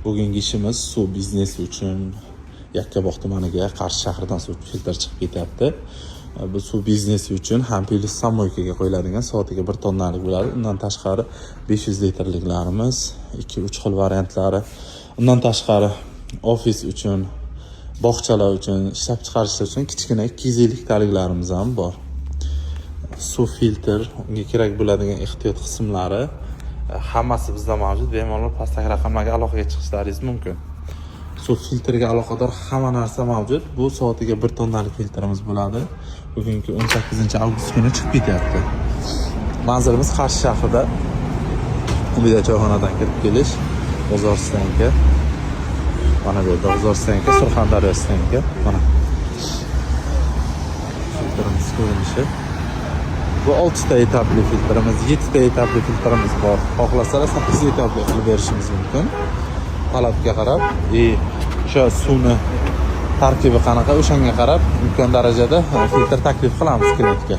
Bugungi ishimiz suv biznesi uchun Yakkabog' tumaniga, Qarshi shahridan suv filtr chiqib ketyapti. Bu suv biznesi uchun ham плюс самойка ga qo'yiladigan, soatiga 1 tonnalik bo'ladi. Undan tashqari 500 litrliklarimiz 2-3 xil variantlari. Undan tashqari ofis uchun, bog'chalar uchun, ishlab chiqarishlar uchun kichkina 250 taliklarimiz ham bor. Suv filtr, unga kerak bo'ladigan ehtiyot qismlari hammasi bizda mavjud. Bemalol pastdagi raqamlarga aloqaga chiqishlaringiz mumkin. Suv filtriga aloqador hamma narsa mavjud. Bu soatiga 1 tonnalik filtrimiz bo'ladi. Bugungi 18 avgust kuni chiqib ketyapti. Manzilimiz Qarshi shahrida, Umida choyxonadan kirib kelish, bozor стоянка. Mana bu yerda bozor стоянка, Surxondaryo стоянка. Mana filtrimiz ko'rinishi. Bu oltita etapli filtrimiz, yettita etapli filtrimiz bor. Xohlasalar, sakkiz etapli qilib berishimiz mumkin. Talabga qarab и o'sha suvni tarkibi qanaqa, o'shanga qarab imkon darajada filtr taklif qilamiz klientga.